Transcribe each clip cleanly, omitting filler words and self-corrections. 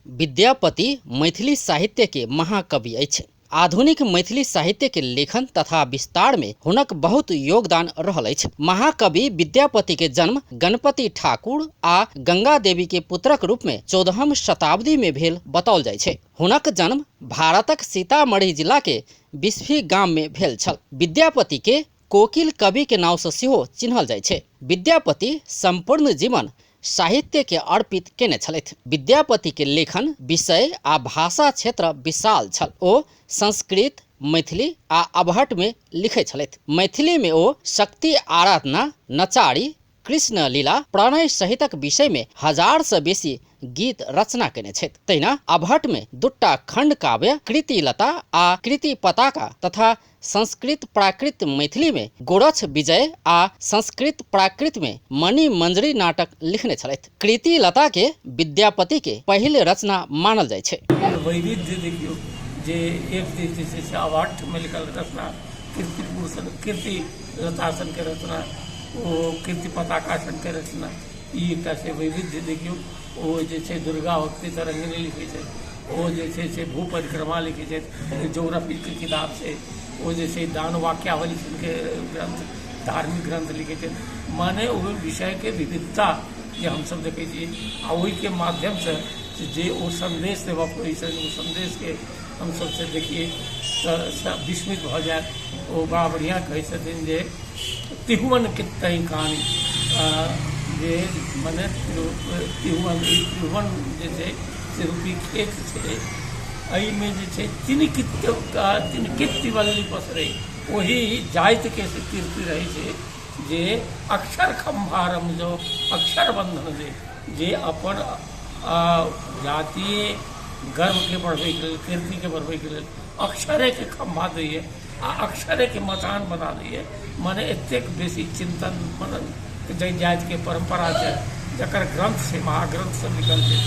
विद्यापति मैथिली साहित्य के महाकवि अछि। आधुनिक मैथिली साहित्य के लेखन तथा विस्तार में हुनक बहुत योगदान रहल अछि। महाकवि विद्यापति के जन्म गणपति ठाकुर आ गंगा देवी के पुत्रक रूप में 14वीं शताब्दी में भेल बताओल जाइ छै। हुनक जन्म भारतक सीतामढ़ी जिला के बिस्फी गाम में भेल छल। विद्यापति के कोकिल कवि के नाव से सेहो चिन्हल जाइ छै। विद्यापति संपूर्ण जीवन साहित्य के अर्पित केने छलथि। विद्यापति के लेखन विषय आ भाषा क्षेत्र विशाल छल। ओ संस्कृत, मैथिली आ अवहट्ठ में लिखै छलथि। मैथिली में ओ शक्ति आराधना, नचारी, कृष्ण लीला, प्रणय सहितक विषय में 1000 से बेसी गीत रचना केने छथि। तहिना अवहट्ठ में दूटा खंड काव्य कृतिलता आ कृति पताका तथा संस्कृत प्राकृत मैथिली में गोरक्ष विजय आ संस्कृत प्राकृत में मणि मंजरी नाटक लिखने छलथि। कृतिलता के विद्यापति के पहिल रचना मानल जाइ छै। वैविध्य देखियौ जे एक दिस जे छै से अवहट्ठ में लिखल रचना कीर्तिभूषण कीर्तिलता सनके रचना, ओ कीर्ति पताका सनके रचना, ई एकटा छै वैविध्य। देखियौ ओ जे छै दुर्गा भक्ति तरंगिणी लिखै छै, ओ जे छै से भू परिक्रमा लिखै छै, ज्योग्राफीके किताब छै, ओ जे छै दान वाक्यावली सनके ग्रंथ, धार्मिक ग्रंथ लिखै छै। माने ओहि विषयके विविधता जे हमसब देखै छी आ ओहिके माध्यमसँ जे ओ सन्देश देबऽ पड़ै छै, ओ सन्देशके हमसब से देखियै तऽ विस्मित भऽ जायत। ओ बड़ा बढ़िआँ कहै छथिन जे तिहुवन कितई कहानी, जे मने तिहुवन, ई त्रिभुवन जे छै से रूपी खेत छै, एहिमे जे छै तिनकित्य वल्ली पसरै, ओही जातिके से कीर्ति रहै छै जे अक्षर खम्भारम जो अक्षर बंधन दे, जे अपन जातीय गर्वके बढ़बैके लेल, कीर्तिके बढ़बैके लेल अक्षरेके खम्भा दैए आ अक्षरेके मचान बना दैए। माने एतेक बेसी चिंतन मनन जाहि जातिके परम्परा छै, जकर ग्रंथ छै, महाग्रंथ सब लिखल छै,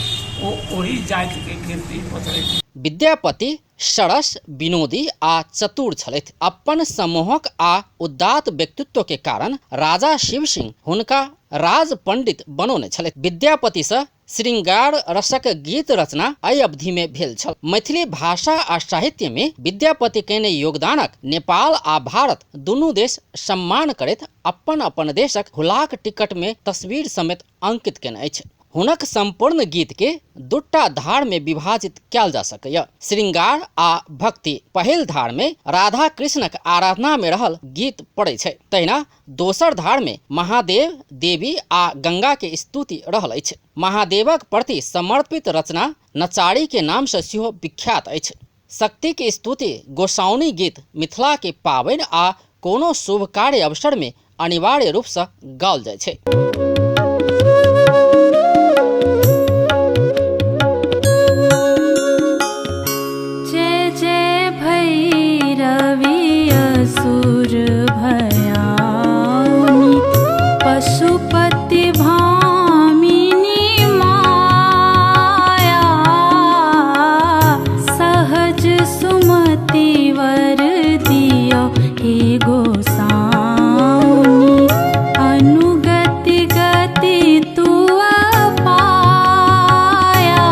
ओ ओही जातिके कीर्ति पसरै छै। विद्यापति सरस, विनोदी आ चतुर छलथि। अपन सम्मोहक आ उदात्त व्यक्तित्व के कारण राजा शिव सिंह हुनका राज पंडित बनौने छलथि। विद्यापति से श्रृंगार रसक गीत रचना एहि अवधि में भेल छल। मैथिली भाषा आ साहित्य में विद्यापति केने योगदानक नेपाल आ भारत दुनू देश सम्मान करैत अपन अपन देशक हुलाक टिकट में तस्वीर समेत अंकित केने अछि। हुनक संपूर्ण गीत के दूटा धार में विभाजित कयल जा सकैए, श्रृंगार आ भक्ति। पहिल धार में राधा कृष्णक आराधना में रहल गीत पड़ै छै, तहिना दोसर धार में महादेव, देवी आ गंगा के स्तुति रहल अछि। महादेवक प्रति समर्पित रचना नचारी के नाम से सेहो विख्यात अछि। शक्ति के स्तुति गोसाउनी गीत मिथिला के पाबनि आ कोनो शुभ कार्य अवसर में अनिवार्य रूप से गाओल जाइ छै। जय जय भैरवी असुर भयाउनि, पशुपति भामिनी माया, सहज सुमति वर दियो हे गोसाउनि, अनुगति गति तुअ पाया।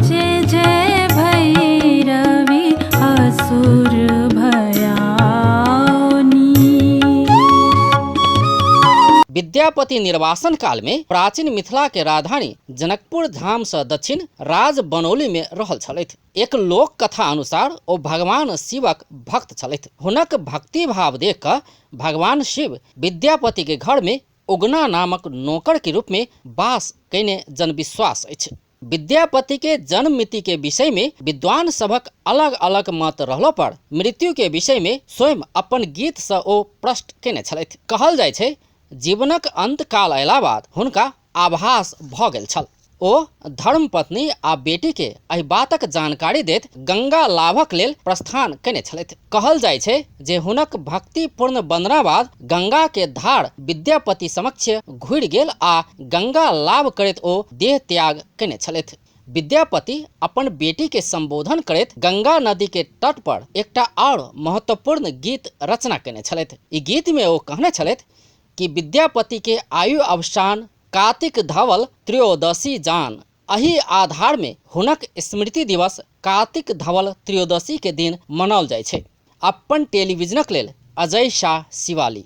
जय जय भैरवी असुर भयाउनि। विद्यापति निर्वासन काल में प्राचीन मिथिला के राजधानी जनकपुर धाम से दक्षिण राज बनौली में रहल छलथि। एक लोक कथा अनुसार ओ भगवान शिवक भक्त छलथि। हुनक भक्ति भाव देख कऽ भगवान शिव विद्यापति के घर में उगना नामक नौकर के रूप में वास कयने जनविश्वास अछि। विद्यापति के जन्म मिति के विषय में विद्वान सभक अलग अलग मत रहलो पर मृत्यु के विषय में स्वयं अपन गीत से ओ प्रश्न केने छलथि। कहल जाइ छै जीवनक अंतकाल अयला बाद हुनका आभास भऽ गेल छल। ओ धर्मपत्नी आ बेटी के एहि बातक जानकारी दैत गंगा लाभक लेल प्रस्थान केने छलथि। कहल जाइ छै जे हुनक भक्तिपूर्ण वंदना बाद गंगा के धार विद्यापति समक्ष घुरि गेल आ गंगा लाभ करैत ओ देह त्याग केने छलथि। विद्यापति अपन बेटी के संबोधन करैत गंगा नदी के तट पर एकटा और महत्वपूर्ण गीत रचना केने छलथि। ई गीत में ओ कहने छलथि कि विद्यापति के आयु अवसान कार्तिक धवल त्रयोदशी जान, एहि आधार में हुनक स्मृति दिवस कार्तिक धवल त्रयोदशी के दिन मनाओल जाइ छै। अपन टेलीविजनक लेल अजय शाह, शिवाली।